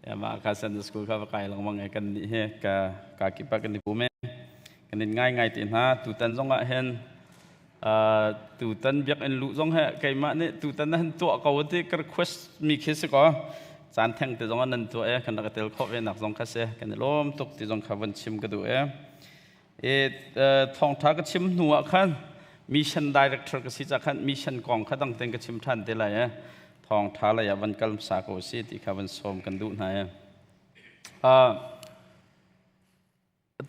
Ya ma kha Sunday school kha va kai lengmang e kan nih he ka ka kipa kan i pum e kan in ngai ngai te hna tutan zong ah hin tutan biakinn luh zong he keimah nih tutan na han tuah ko ti ka request mi khi si ko caan theng te zong ah nan tuah e kan rak tel khawh ve nak zong kha si kan i lawm tuk ti zong kha van chim ka duh e e thawngtha ka chim hnu ah khan mission director ka si ca khan mission kong kha dang ten ka chim than te lai e thawngtha lei ah van kal sa ko si ti kha van sawm kan duh hna e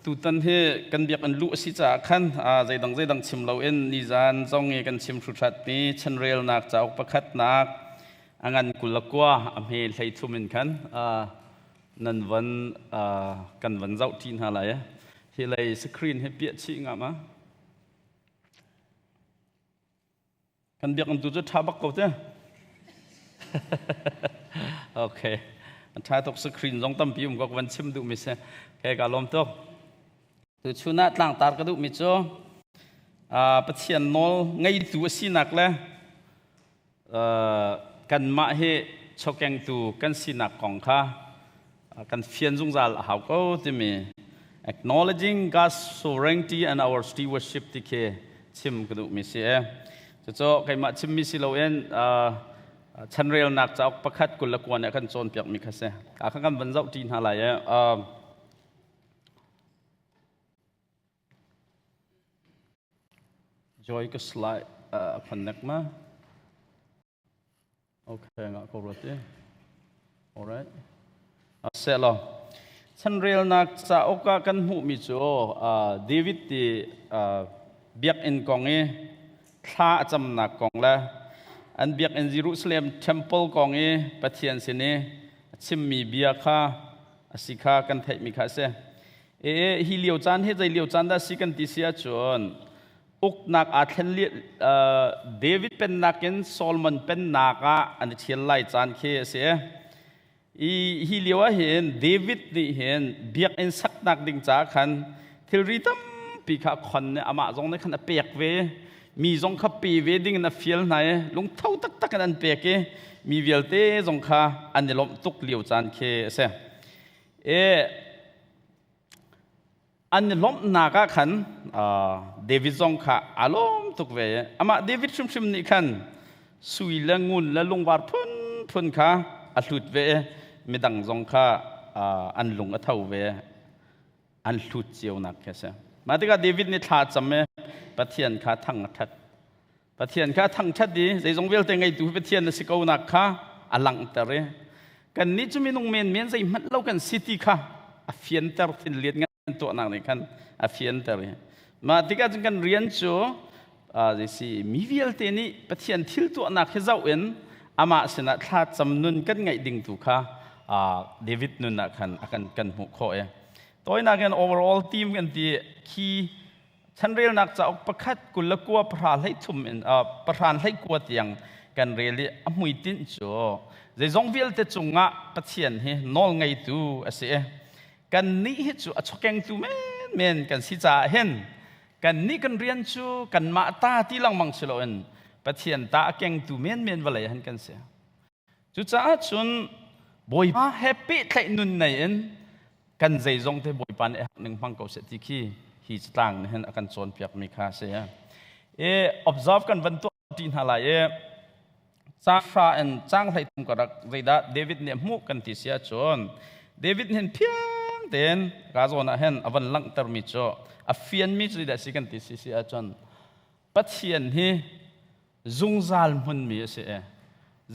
Tutan hi kan biakinn luh a si caah khan zeidang zeidang chim loin nizan zong i kan chim hruhratmi chanrelnak cauk pakhatnak a ngan 29 a hme 33 in khan nan van kan van zoh ṭi hna lai. Hi lei screen hi piah chih ngam a. Kan biakinn tu cu ṭha bak ko te. Okay. Ṭha tuk screen zong tampi um ko ka van chim duhmi si. Okay, ka lawm tuk. Tu chun ah tlangtar ka duhmi cu Pathian nawl ngeitu a sinak le kanmah hi chokengtu kan sinak kong kha kan fian zungzal a hau ko timi acknowledging God's sovereignty and our stewardship ti khi chim ka duhmi si e. Cucu keimah chimmi si loin chanrelnak cauk pakhat 29 nih a kan cawnpiakmi kha si. Ka kha kan van zoh ṭi hna lai e. Joy ka slide connect ma. Okay, nga ko ruat i. Alright. Selaw. Chanrelnak cauk ah kan hmuhmi cu David ti biakinn kong i thla a camnak kong le an biakinn Jerusalem temple kong i Pathian sin i a chimmi bia kha a si kha kan theihmi kha a si. E, hi lio caan hi zei lio caan dah si kan ti si ahcun uknak aa thlen David pennak in Solomon pennak ah an i ṭhial lai caan khi a si. I hi lio ah hin David nih hin biakinn saknak ding caah khan thilri tampi kha a khon i amah zong nih khan a pek ve. Mi zong kha pe ve ding in a fial hna i lungtho taktak in an pek i mi vialte zong kha an i lawmh tuk lio caan khi a si. E An i lawmhnak ah khan David zong kha aa lawm tuk ve. Amah David hrimhrim nih khan sui le ngun le lungvar phunphun kha a hlut ve i midang zong kha an lung a tho ve. An hlut cionak khi a si. Mah tikah David nih thla a cam i Pathian kha thang a ṭhat. Pathian kha thangṭhat i zeizong vialte ngeitu Pathian na si ko nak kha a langhter i kannih cu minung menmen zeihmanh lo kan si ti kha a fianter thinlian ngan tuahnak nih khan a fianter i mah tikah cun kan rian cu si mi vialte nih Pathian thil tuahnak hi zoh in amah sinah thla cam nun kan ngeih ding tu kha David nun ah khan a kan kan hmuh khawh i tawinak in overall team kan ti khi Chanrelnak cauk pakhat 29 pahra 33 in pahran 19 tiang kan rel i a hmuitinh cu zeizong vialte cungah Pathian hi nawl ngeitu a si i kannih hi cu a chawkengtu menmen kan si caah hin kannih kan rian cu kanmah ta ti lengmang si loin Pathian ta a kengtu menmen vawlei han kan si. Cucaah cun Bawipa he pehtlaih nun nei in kan zeizong te Bawipa nih hak ning hmang ko seh ti khi hi catlang nih hin a kan cawnpiakmi kha a si. E observe kan van tuah ṭi hna lai i caang hra in caang 33 ka rak zeidah David nih a hmuh kan ti si ahcun David hin phiang tein ka zawn ah hin a van langhtermi cu a fianmi cu zeidah si kan ti si si ahcun Pathian hi zungzal hmunmi a si i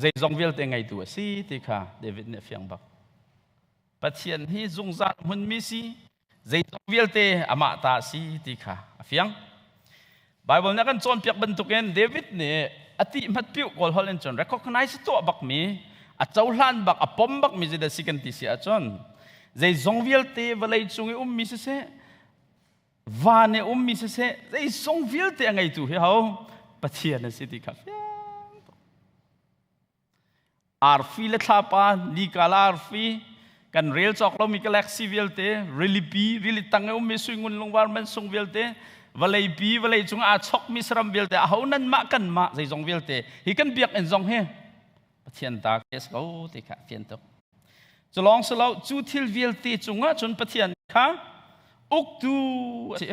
zeizong vialte ngeitu a si ti kha David nih a fiang bak. Pathian hi zungzal hmunmi si, zeizong vialte amah ta a si ti kha a fiang. Bible nih a kan cawnpiak bantukin David nih a ti hmat piu kawl holh in cun recognize tuah bakmi, a cohlan bak, a pom bakmi zeidah si kan ti si ahcun zeizong vialte vawlei cung i ummi siseh, van i ummi siseh zeizong vialte a ngeitu hi ho Pathian a si ti kha fiang tuk. Arfi le thlapa nikala arfi kan rel cawk lomi galaxy vialte rilipi rili tang i ummi suingun lungvar mansung vialte vawleipi vawlei cung aa chokmi saram vialte aho nan mah kan mah zeizong vialte hi kan biakinn zong hi Pathian ta ke ko ti kha fian tuk. Culawng si lo cu thil vialte cungah cun Pathian kha uktu a si.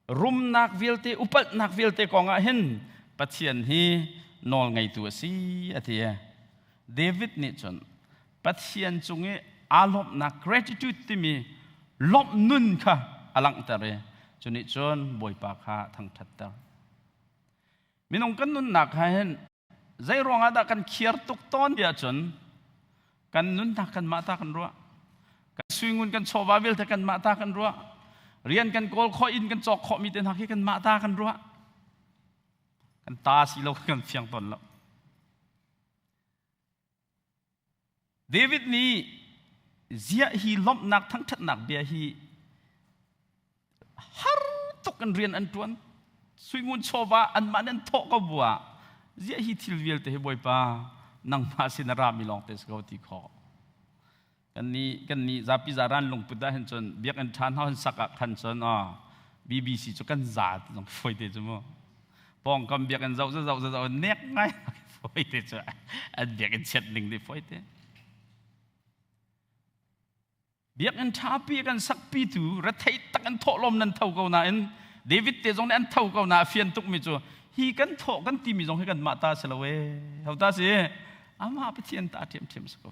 Rumnak vialte upatnak vialte kongah hin Pathian hi nawl ngeitu a si a ti. David nih cun Pathian cung i aa lawmhnak gratitude timi lawmh nun kha a langhter i cu nih cun Bawipa kha thangṭhatter. Minung kan nunnak ha hin zei ruangah dah kan khiar tuk tawn ti ahcun kan nunnak kanmah ta kan ruah. Kan suingun kan chawva vialte kanmah ta kan ruah. Rian kan kawl khawh inn kan cawk khawhmi te hna khi kanmah ta kan ruah. Kan ta si lo kan fiang tawn lo. David nih ziah hi lawmhnak thangṭhatnak bia hi har tuk in rian an ṭuan suingun chawva anmah nih an thawh ko bu ah ziah hi thil vialte hi Bawipa nangmah sin a rami lawng te si ko ti khawh kan nih kan nih zapi zaran lungput ah hin cun biakinn ṭha hna hun sak ah khan cun BBC cu kan za ti zong fawi te cu mu pawngkam biakinn zoh zoh zoh zoh nek ngai fawi te cu an biakinn chiat ning nih fawi te biakinn ṭhapi kan sakpi tu rethei tak an thawhlawm nan tho ko nain David te zong nih an tho ko na fian tuk mi cu hi kan thawh kan timi zong hi kan mah ta si lo e ho ta si amah Pathian ta ṭhiamṭhiam si ko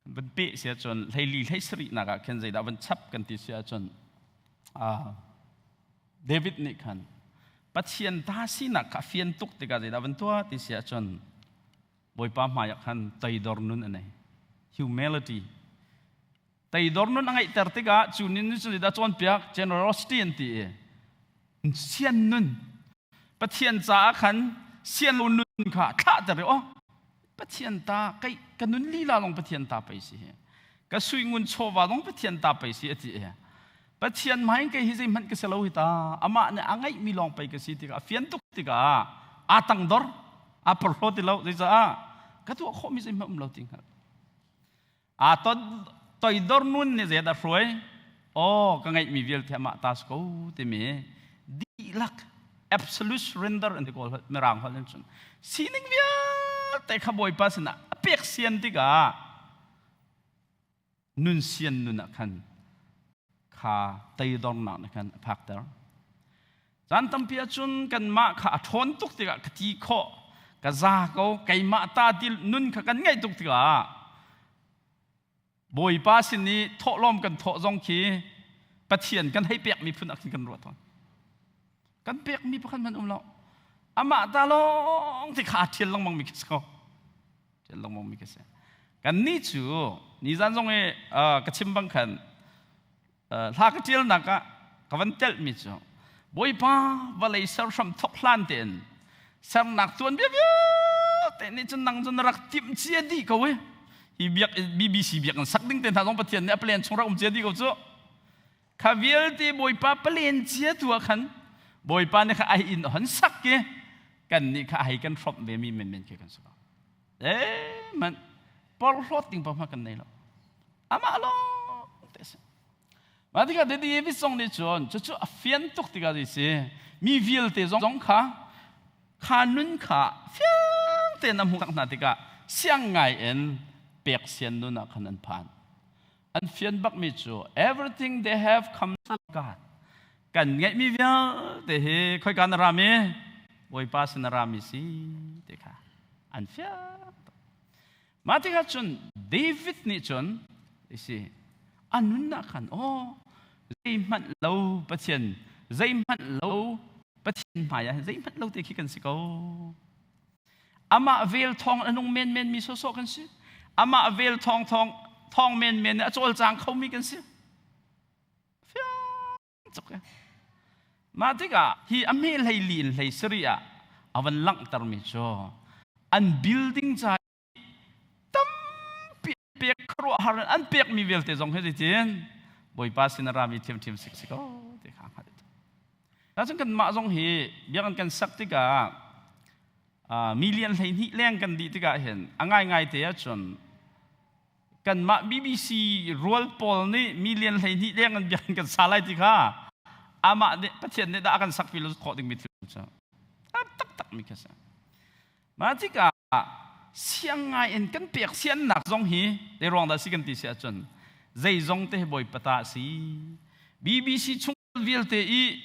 Van peh si ahcun hleili hlei sarihnak ah khin zeidah van chap kan ti si ahcun David nih khan Pathian ta sinak kha a fian tuk tikah zeidah van tuah ti si ahcun Bawipa hmaiah khan toidor nun a nei. Humility. Toidor nun a ngeihter tikah cu nin cu zeidah cawnpiak generosity an ti i sian nun Pathian caah khan sian lo nun kha thlahter i aw Pathian ta kei ka nun lila lawng Pathian ta pei si hi ka sui ngun chawva lawng Pathian ta pei si a ti i Pathian hmai kei hi zeihmanh ka si lo hi ta amah nih a ngeihmi lawng pei ka si tikah a fian tuk tikah aa tangdor aa porhlaw ti lo zeicah ka tuah khawhmi zeihmanh um lo ti hngalh Aa toidor nun nih zeidah hruai? Aw, ka ngeihmi vialte amah ta si ko timi dihlak absolute surrender an ti kawl mirang holh in cun sining vialte kha Bawipa sinah a pek sian tikah nun sian nun ah khan kha teidornak nih khan a phakter. Caan tampi ahcun kanmah kha a ṭhawn tuk tikah ka ti khawh, ka za ko, keimah ta ti nun kha kan ngaih tuk tikah Bawipa sin i thawhlawm kan thawh zong khi Pathian kan hei pekmi phun ah khin kan ruah tawn. Kan pekmi pakhat hmanh um lo. Amah ta lawng ti kha aa ṭhial lengmang mi khi si ko. Ṭhial lengmang mi khi si. Kannih cu nizan zong i ka chim bang khan hla ka ṭialnak ah ka van telhmi cu Bawipa vawlei serhram thok hlan tein sernak tuanbia vialte nih cun nang cu na rak timh cia dih ko i hi biak BBC biakinn sak ding te hna zong Pathian nih a plan chung rak um cia dih ko cu kha vialte Bawipa plan cia tu ah khan Bawipa nih kha ai inn hon sak i kan nih kha ai kan hrawmh ve mi menmen khi kan si ko eh man porhlawt ding pa kan nei lo amah lawng te si mah tikah David zong nih cun cucu a fian tuk tikah zei si mi vialte zong kha kha nun kha fiang tein a hmuh hna tikah siang ngai in pek sian nun ah khan an phan an fian bakmi cu everything they have come from God kan ngeihmi vialte hi khoika na rami Bawipa sin na rami si ti kha an fiang Mah tikah cun David nih cun si a nunnak khan aw zeihmanh lo Pathian zeihmanh lo Pathian hmai ah zeihmanh lo te khi kan si ko. Amah vel thawng a nung menmen mi sawsawh kan si. Amah vel thawng thawng thawng menmen a cawlcang khomi kan si. Fiang cuk Mah tikah hi a hme hlei li in hlei sari ah a van langhtermi cu an building ca tampi pek khuaruahhar in an pekmi vialte zong hi zeitin Bawipa sin a rami ṭhiamṭhiam si si ko ti kha hngalh. Cun kanmah zong hi biakinn kan sak tikah million 12 leng kan dih tikah hin a ngaingai te ahcun kanmah BBC rual pawl nih million 12 leng an biakinn kan sa lai ti kha amah nih Pathian nih dah a kan sakpi lo khawh dingmi thil cu taktak mi kha si. Mah tikah. siang ngai in kan pek siannak zong hi zei ruang dah si kan ti si ahcun zeizong te hi Bawipa ta a si. BBC chung vialte i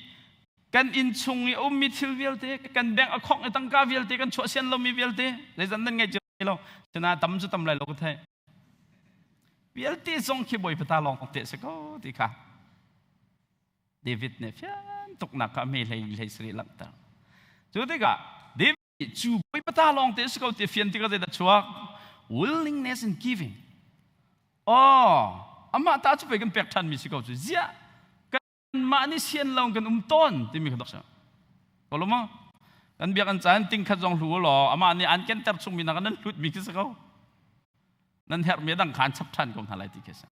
kan inn chung i a ummi thil vialte, kan bank a khongh i tangka vialte, kan chuah sian lomi vialte, zeizat nan ngei cio lo, sina tam cu tam lai lo ka theih. Vialte zong khi Bawipa ta lawng te si ko ti kha David nih fian tuknak kha me hlei hlei sari langhter. Cu tikah David nih cu Bawipa ta lawng te si ko ti fian tikah zeidah chuak? Willingness in giving. Oh, amah ta cu pei kan pek ṭhan mi si ko cu. Ziah kanmah nih sian lo kan um tawn timi kha dok ko lo maw? Kan biak an caan ting khat zong hlu law amah nih an kenter chungmi nak nan hlut mi khi si ko. Nan herhmi dang kha an chap ṭhan ko hna lai ti khi si.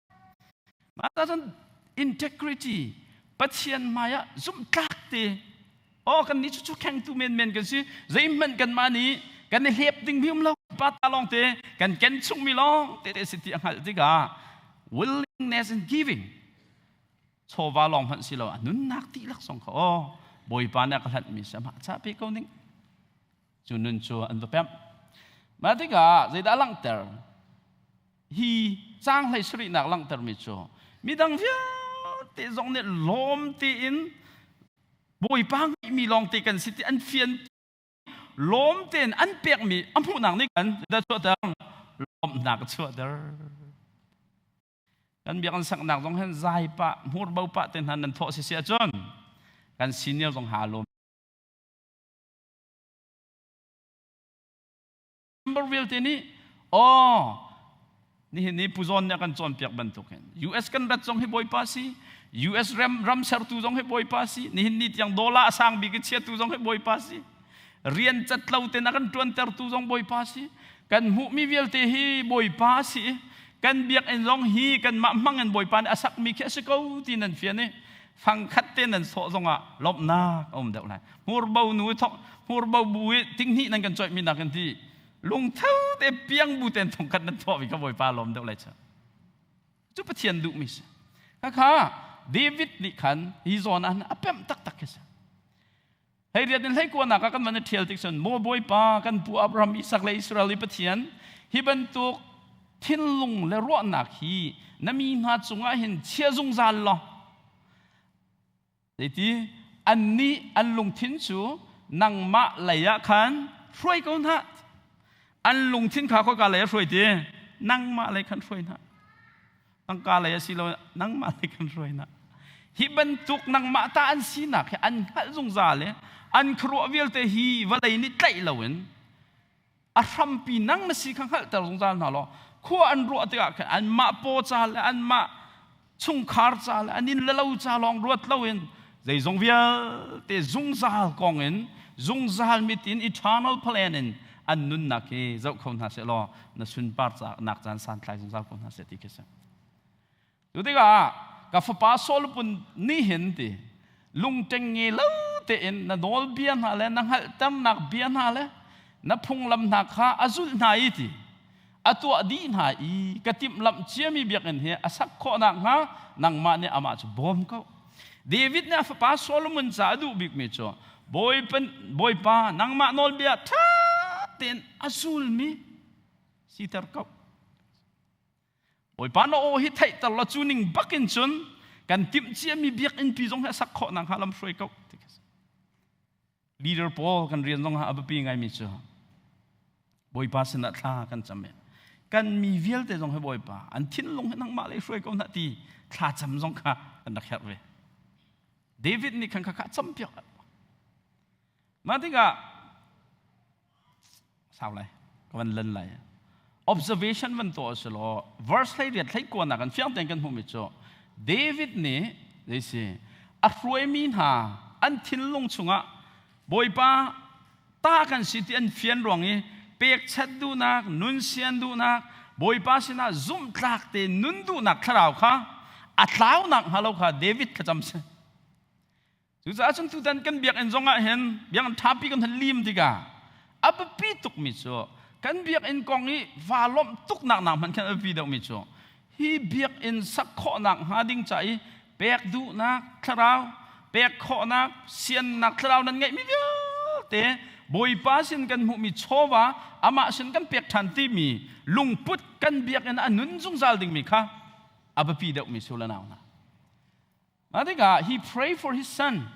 Mah cun integrity Pathian hmai ah zumhtlak te oh kan nih cu cu khengtu menmen kan si zeihmanh kanmah nih kan i hlep ding mi um lo pa ta lawng te kan ken chungmi lawng te te si ti a hngalh tikah willingness in giving chawva lawng hmanh si lo a nunnak dihlak zong kha aw Bawipa nih a ka hlanh mi si amah ca pe ko ning cu nun cu an va pemh. Mah tikah zeidah a langhter? Hi caang hlei sarihnak langhtermi cu midang vialte zong nih lawm tein Bawipa ngeihmi lawngte kan si ti an fian lawm tein an pekmi a hmuhnak nih kan zeidah chuahter? Lawmhnak a chuahter. Kan biakinn saknak zong hin zai pah, hmurbo pah te hna nan thawh si si ahcun kan senior zong ha lawm Member vialte nih aw nihin ni Puzawn nih a kan cawnpiak bantukin US kan rat zong hi Bawipa si US ram ram sertu zong hi Bawipa si nihin ni tiang dollar a sang bik i chiatu zong hi Bawipa si rian cat lo ten a kan tuantertu zong Bawipa si kan hmuhmi vialte hi Bawipa si kan biakinn zong hi kanmah hmang in Bawipa nih a sakmi khi a si ko ti nan fian i fangkhat te nan sawh zongah lawmhnak a um deuh lai hmurbo nu thok hmurbo bu i tinghnih nan kan coihmi nakin ti lungtho te piang bu ten thongkhat nan thawh mi ka bawipa lawm deuh lai cha cu Pathian duhmi si khakha David nih khan hi zawn ah a pemh taktak khi si hei riat in hlei kuanak ah kan van i ṭhial tik cun maw bawipa kan pu Abraham Isak le Israel i Pathian hi bantuk thinlung le ruahnak hi na mi hna cungah hin chia zungzal law Zeiti annih an lungthin cu nangmah lei ah khan hruai ko hna. An lungthin kha khoika lei ah hruai ti? Nangmah lei khan hruai hna. Tangka lei a si lo, nangmah lei khan hruai hna. Hi bantuk nangmah ta an sinak hi an hngalh zungzal i an khuaruah vialte hi vawlei nih tlaih loin a hrampi nang na si kha hngalhter zungzal hna law khua an ruah tikah khan anmah paw ca le anmah chungkhar ca le an inn le lo ca lawng ruat loin zeizong vialte zungzal kong in zungzal mit in eternal plan in an nunnak hi zoh kho hna seh law na sunpar nak caan santlai zungzal ko hna seh ti khi si. Cu tikah ka fapa Solomon nih hin ti lungṭeng nge lo tein na nawlbia hna le na hngalhternak bia hna le na phunglam hna kha a zulh hna i ti a tuah dih hna i ka timhlamh ciami biakinn hi a sak khawh nakhnga nangmah nih amah cu bawm ko. David nih a fapa Solomon ca a duh bikmi cu Bawipa, Bawipa nangmah nawlbia ṭha tein a zulmi siter ko. Bawipa na aw hi theihter law cu ning bakin cun kan timh ciami biakinn pi zong hi a sak khawh nakhnga lam hruai ko ti khi leader pawl kan rian zong ah a biapi ngaimi cu Bawipa sinah thla kan cam i kan mi vialte zong hi Bawipa an thinlung hi nangmah lei hruai ko hna ti thla cam zong kha kan rak herh ve David nih khan kha kha campiak mah tikah sau lai ka van lan lai observation van tuah si law verse hlei riat hlei kuanak kan fiang tein kan hmuhmi cu David nih zeisi a hruaimi hna an thinlung chungah Bawipa ta kan si ti an fian ruang i pekchat duhnak nun sian duhnak Bawipa sinah zumhtlak te nun duhnak thlarau kha a tlaunak hnga lo kha David thlacam si. Cucaah cun tutan kan biakinn zong ah hin biakinn ṭhapi kan hun lim tikah a biapi tukmi cu kan biakinn kong i vaa lawmh tuknak nak hmanh khan a biapi deuhmi cu hi biakinn sak khawhnak hnga ding ca i pek duhnak thlarau pek khawhnak siannak thlarau nan ngeihmi vialte. Bawipa sin kan hmuhmi chawva amah sin kan pek ṭhan timi lungput kan biakinn a nun zungzal dingmi kha a biapi deuhmi si le nau hna. Mah tikah he pray for his son.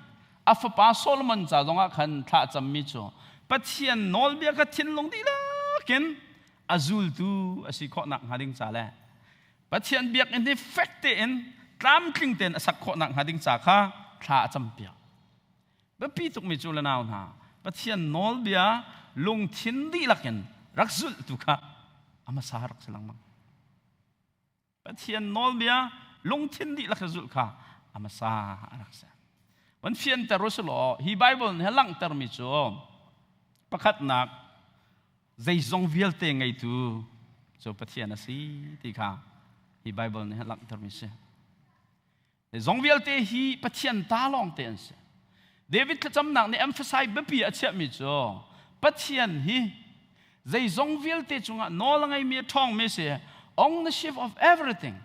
A fapa Solomon ca zongah khan thla a cammi cu Pathian nawlbia kha thinlung dihlak in a zultu a si khawh nakhnga ding ca le Pathian biakinn hi fek tein tlamtling tein a sak khawh nakhnga ding ca kha thla a campiak. Biapi tukmi cu le nau hna, Pathian nawlbia lungthin dihlak in rak zulhtu kha a hmasa rak si lengmang. Pathian nawlbia lungthin dihlak in zulh kha a hmasa a rak si. Van fianter u law hi Bible nih a langhtermi cu pakhatnak zeizong vialte ngeitu cu Pathian a si ti kha hi Bible nih a langhtermi si. Zong vialte hi Pathian ta lawng te an si. David thlacamnak nih emphasize biapi a chiahmi cu Pathian hi zeizong vialte cungah nawl a ngeimi a ṭhawngmi si ownership of everything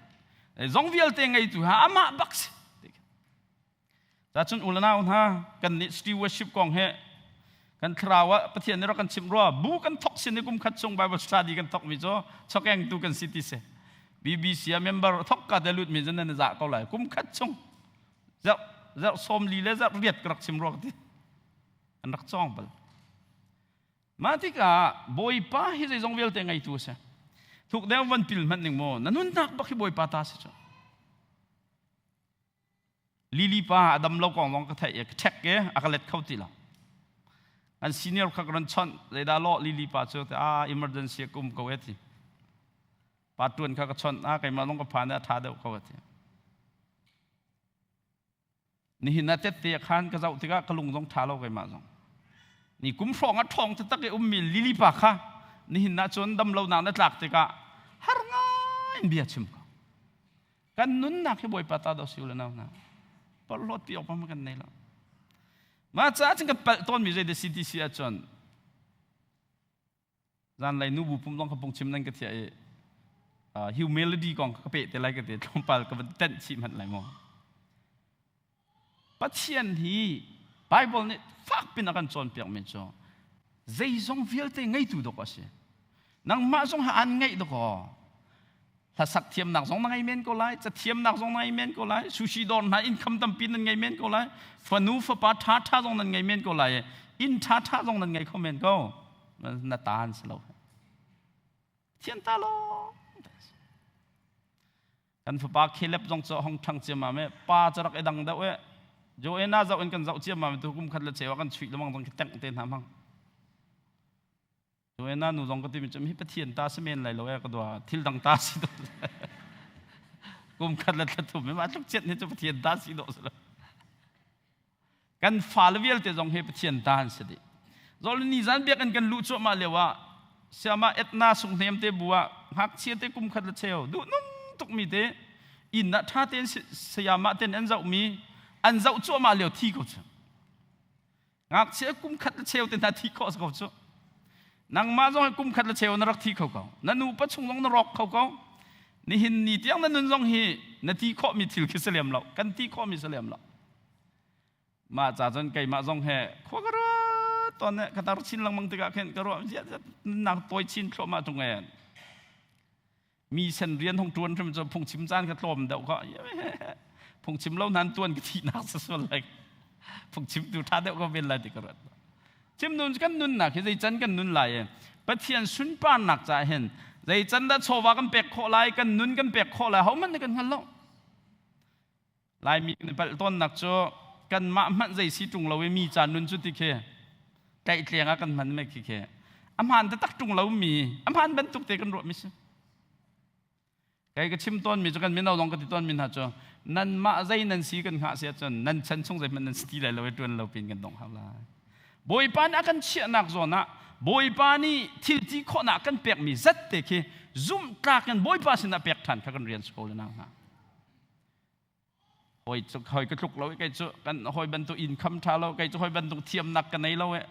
zong vialte ngeitu ha amah bak si. Cacun u le nau hna kan nih stewardship kong he kan thlarau ah Pathian nih rak kan chimh rua bu kan thok sin i kum khat chung Bible study kan thok mi cu chokeng tu kan si ti si BBC a member thok ka te lut mi zan nan za ko lai kum khat chung zarh zarh som li le zarh riat ka rak chim rua ti an rak cawng bal mah tikah bawipa hi zeizong vialte ngeitu a si thuk deuh van pil hmanh ning maw na nunnak bak hi bawipa ta si cu Lili pa a dam lo kong zong ka theih i ka check i a ka let kho ti lo. An senior kha ka ron chawnh zeidah lawh Lili pa cu ah emergency a kum ko e ti. Pa tuan kha ka chawnh ah keimah zong ka phan i a tha deuh ko a ti. Nihin ah tette a khan ka zoh tikah ka lung zong tha lo keimah zong. Ni kum hrawng a ṭhawng taktak i ummi Lili pa kha nihin ah cun dam lonak na tlak tikah har ngai in bia chim ko. Kan nunnak hi Bawipa ta do si u le nau hna. Porhlawt pi awk kan nei lo. Mah caah cun kan palh tawnmi zei dah CTC ahcun zanlei nubu pum zong ka pung chim nan ka thiah i humility kong ka peh te lai ka ti tlawmpal ka van tenh chih hmanh lai maw. Pathian hi Bible nih fakpin a kan cawnpiakmi cu zeizong vialte ngeitu dawk a si. Nangmah zong ha an ngeih dawk aw. Hlasak thiamnak zong na ngei men ko lai, cathiamnak zong na ngei men ko lai, sushi dawr hna income tampi nan ngei men ko lai, fanu fapa ṭha ṭha zong nan ngei men ko lai, inn ṭha ṭha zong nan ngei kho men ko. Na ta an si lo. Thian ta lo. Kan fapa Caleb zong cu hong ṭhang ciammam e pa cu rak i dang deuh e Joanna zoh in kan zoh ciammam tu kum khat le cheu ah kan chuih lemang zong khi tengh te hna hmang Joanna nu zong ka timi cu hi Pathian ta si men lai lo e ka dua thil dang ta si do kum khat le thla thum ma tluk chiat ni cu Pathian ta si do Kan fale vialte zong hi Pathian ta an si dih. Zol ni zan biakinn kan luh cuahmah lio ah siama etna sunghnem te bu ah ngakchia te kum khat le cheu duh nung tukmi te inn ah ṭha tein sayamah ten an zohmi an zoh cuahmah lio thi ko cu. Ngakchia kum khat le cheu te hna thi khawh ko cu. Nangmah zong hi kum khat le cheu na rak thi kho ko. Na nupa chung zong na rawk kho ko. Nihin ni tiang na nun zong hi na ti khawhmi thil khi si lem lo. Kan ti khawhmi si lem lo. Mah ca cun keimah zong he khua ka ruat tawn eh ka tar chin lengmang tikah khin ka ruah ziah nak tawi chin thluahmah tung eh mi sen rian hong tuan hrim cu phungchim caan ka tlawm deuh ko phungchim lo nan tuan ka thihnak sa sual lai phungchim tu tha deuh ko ven lai ti ka ruat chim nun kan nunnak hi zei can kan nun lai e Pathian sunparnak ca hin zei can dah chawva kan pek khawh lai kan nun kan pek khawh lai ho man kan hngal lo Laimi kan palh tawnnak cu kanmah hmanh zei si ṭung lo i mi ca nun cu ti khi tlaihtleng ah kan hman me khi khi a hmaan taktak ṭung lo mi a hmaan bantuk te kan ruah mi si. Kei ka chim tawn mi cu kan mino zong ka ti tawn mi hna cu nanmah zei nan si kan hngah si ahcun nan chan chung zeihmanh nan si ti lai lo i ṭuan lo pin kan dong hau lai. Bawipa nih a kan chiahnak zawn ah Bawipa nih thil ti khawhnak kan pekmi zat te khi zumhtlak in Bawipa sinah pek ṭhan kha kan rian si ko le nang hna. Hawi cu hawi ka tluk lo i kei cu kan hawi bantuk income ṭha lo kei cu hawi bantuk thiamnak ka nei lo e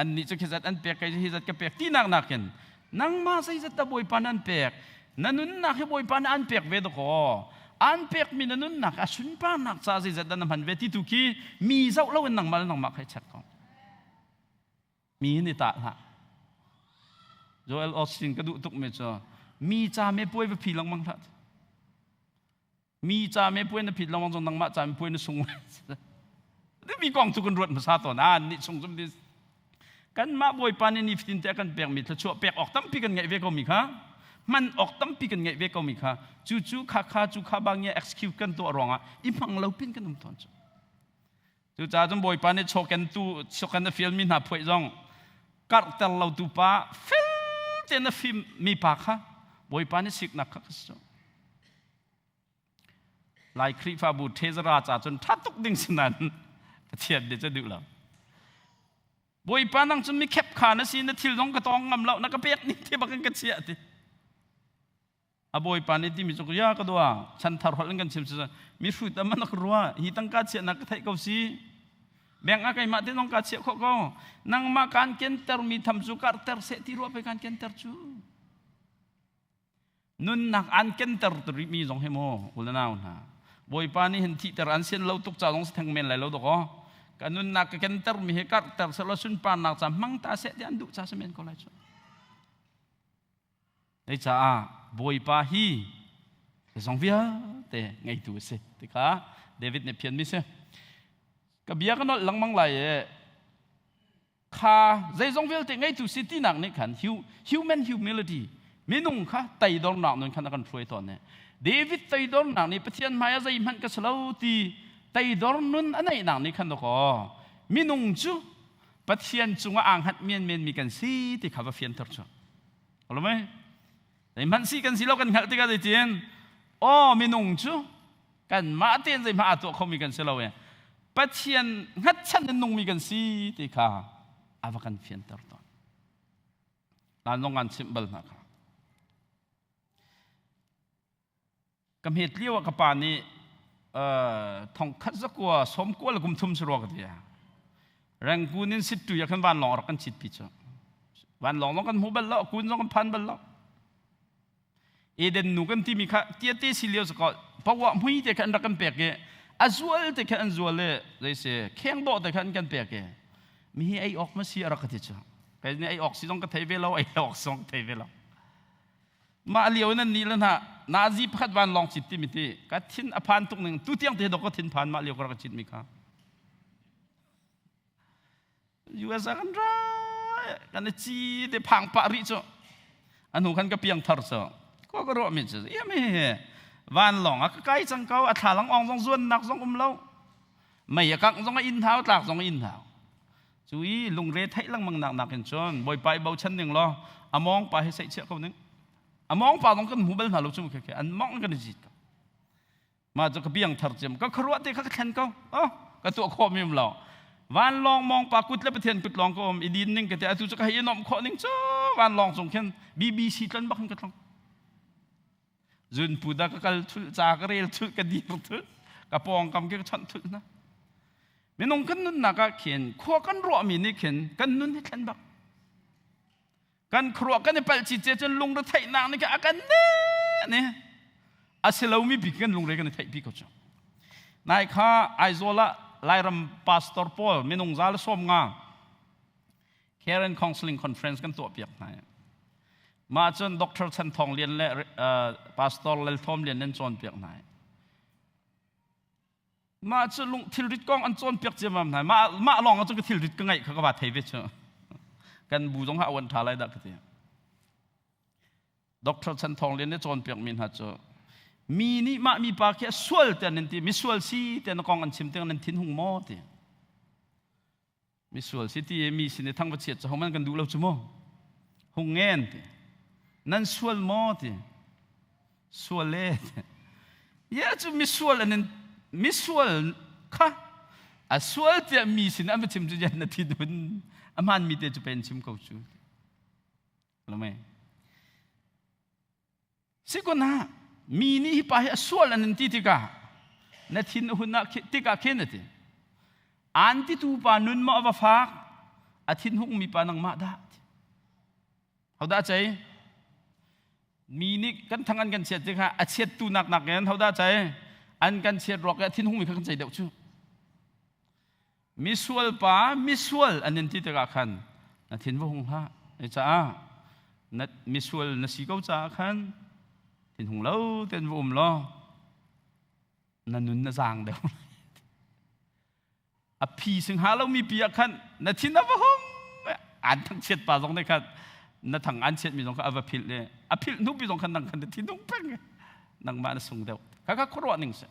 annih cu khi zat an pek kei cu hi zat ka pek tinak nakin nangmah zeizat dah Bawipa nih an pek na nunnak hi Bawipa nih an pek ve dakaw an pekmi na nunnak a sunparnak ca zeizat dah na hman ve ti tu khi mi zoh loin nangmah le nangmah kha i check ko. Mi ni ta hlah. Joel Osteen ka duh tuk mi cu mi ca me puai va phi lengmang hlah. Mi ca me puai na phit lengmang zong nangmah ca me puai na sung. Mi kong cu kan ruat hmasa tawn. Ah, nih sung zum this. Kanmah Bawipa nih nifatin te a kan pekmi thluachuah pek awk tampi kan ngeih ve komi kha hman awk tampi kan ngeih ve komi kha cucu kha kha cu kha bang execute kan tuah ruangah i hmang lo pin kan um tawn cu. Cucaah cun Bawipa nih chawkentu chawken a fialmi hna phuaih zong karhter lo tu pa fel tein a fim mi pa kha Bawipa nih siknak kha ka si cu. Lai Khrihfabu ṭhezara ca cun ṭha tuk ding si nain Pathian nih cu duh lo. Bawipa nang cu mi khep kha na si na thil zong ka tawng ngam lo na ka pek ning te bak in ka chiah ti. A bawipa nih timi cu ya ka dua chan thar holh in kan chim si mi hrut a man ka rua hi tangka chiahnak ka theih ko si. Beng a keimah te zong ka chiah khawh ko. Nangmah kaan kenter mi tham cu karhter seh ti ruah pe kaan kenter cu. Nunnak an kenter rihmi zong hi mu u le nau hna Bawipa nih hin thihter an sian lo tuk ca zong si theng men lai lo dawk aw ka nunnak ka kenter mi hi karhter selaw sunparnak ca hmang ta seh ti an duh ca si men ko lai cu. Hei caah Bawipa hi zong vialte ngeitu a si ti kha David nih phian mi si. Ka bia ka nolh lengmang lai i kha zeizong vialte ngeitu si tinak nih khan human humility minung kha teidornak nun khan a kan hruai tawn ne. David teidornak nih Pathian hmai ah zeihmanh ka si lo ti teidor nun a neihnak nih khan dawkaw minung cu Pathian cungah aa hngat menmen mi kan si ti kha va fianter cu. Alo mei? Zeihmanh si kan si lo kan hngalh tikah zeitin aw minung cu kanmah tein zeihmah aa tuah khomi kan si lo e Pathian hngatchan in nungmi kan si ti kha a va kan fianter tawn. Lan zong kan chimh bal hna kha. Ka hmet lio ah ka pa nih thongkhat zakua sawmkua le kum thum si rua ka ti. Rangoon in Sittui ah khan vanlawng rak kan chit pi cu. Vanlawng zong kan hmu bal lo, kun zong kan phan bal lo. Eden nu kan timi kha tiate si lio sakaw pawa mui te kha an rak kan pek i a zual te kha an zual i zeise kheng dawh te kha an kan pek i mi hi ei awk ma si a rak ka ti cu. Kai ni ei awk si zong ka thei ve lo, ei awk zong ka thei ve lo. Mah lio nan ni le hna nazi pakhat van lawng cit timi ti ka thin a phan tuk ning tu tiang te dok ka thin phan mah lio ka rak cit mi kha. US ah kan ra kan i ci te phang pah rih cu anu khan ka piang thar cu ko ka ruah mi cu iam hi van lawng a ka kai cang ko a thlalang ong zong zuan nak zong um lo mei a kangh zong a inn hau tlak zong a inn hau cu i lungre theih lengmang nak nakin cun bawipa i bochan ning law a mawng pa hi seih chiah ko ning a mawng pa zong kan hmu bal hna lo cu khe an mawng kan i zit ko Mah cu ka biang thar ciam ka khuaruah te kha ka thlen ko. Oh, ka tuah khawh mi um lo. Vanlawng mong pa kut le Pathian kut lawng ka um i din ning ka ti atu cu ka hei i nuamh khawh ning cu vanlawng cung khin BBC tlon bak in ka tlong. Zun pu da ka kal thul ca ka rel thul ka dir thul ka pawng kam ke ka chawnh thul na. Minung kan nunnak ah khin khua kan ruahmi nih khin kan nun hi thlen bak. Kan khuaruah kan i palh cice cun lungre theihnak nih a kan ne ne a si lomi bik kan lungre kan i theih pi ko cu. Nai kha Aizawl ah Lairam pastor pawl minung za le 50 Care and Counseling Conference kan tuah piak hna. Mah cun Dr. Chan Thawng Lian le Pastor Lal Thawm Lian nan cawn piak hna. Mah cu lung thilrit kong an cawnpiak ciammam hna. Mah mah lawng ah cun ka thilrit ka ngaih kha ka va thei ve cu. Kan bu zong ha awan ṭha lai dah ka ti. Dr. Chan Thawng Lian nih cawnpiak mi hna cu mi nih mah mi pa khi a sual te nan ti misual si te na kong an chim tiang nan thin hung maw ti. Misual si ti mi sin i thang va chiat cu homan kan duh lo cu mu. Hung ngen ti. Nan sual maw ti. Sual e. Ya cu misual an misual kha a sual tiah mi sin an va chim cu yan na thin hun a hmaan mi te cu pen chim ko cu. Lame. Sikun ah mi nih hi pa hi a sual an in ti tikah na thin a hun ah tikah khin a ti. An titu pa nun maw a va fak a thin hung mi pa nangmah dah. Hodah cei? Mi nih kan thang an kan chiat tikah a chiattu nak nakin hodah cei? An kan chiat ruak i a thin hung mi kha kan cei deuh cu. Misual pa misual an in ti tikah khan Na thin va hung hlah. Caah na misual na si ko caah khan thinhung lo ten va um law na nun na zaang deuh. A phi sing ha lo mi pi ah khan na thin a va hung. An thang chiat pa zong nih khan na thang an chiat mi zong kha a va philh le a philh hnu pi zong khan nang khan na thin hung peng nangmah na sung deuh. Kha kha khuaruah ning si.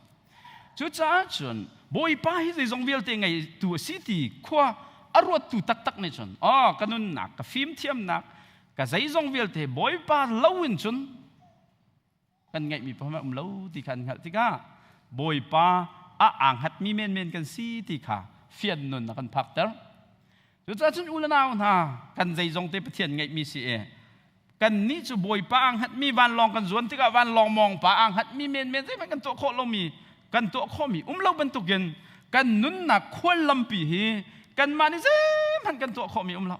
Cucaah cun Bawipa hi zeizong vialte ngeitu a si ti khua a ruattu taktak nih cun oh ka nunnak ka fimthiamnak ka zeizong vialte Bawipa lo in cun kan ngeihmi pa um lo ti kha an hngalh tikah Bawipa a aa hngatmi menmen kan si ti kha fian nun a kan phakter. Cucaah cun u le nau hna kan zeizong te Pathian ngeihmi si i kannih cu Bawipa aa hngatmi vanlawng kan zuan tikah vanlawng mawng pa aa hngatmi menmen zeihmanh kan tuah khawh lomi kan tuah khawhmi um lo bantukin kan nunnak khual lampi hi kanmah nih zeihmanh kan tuah khawhmi um lo.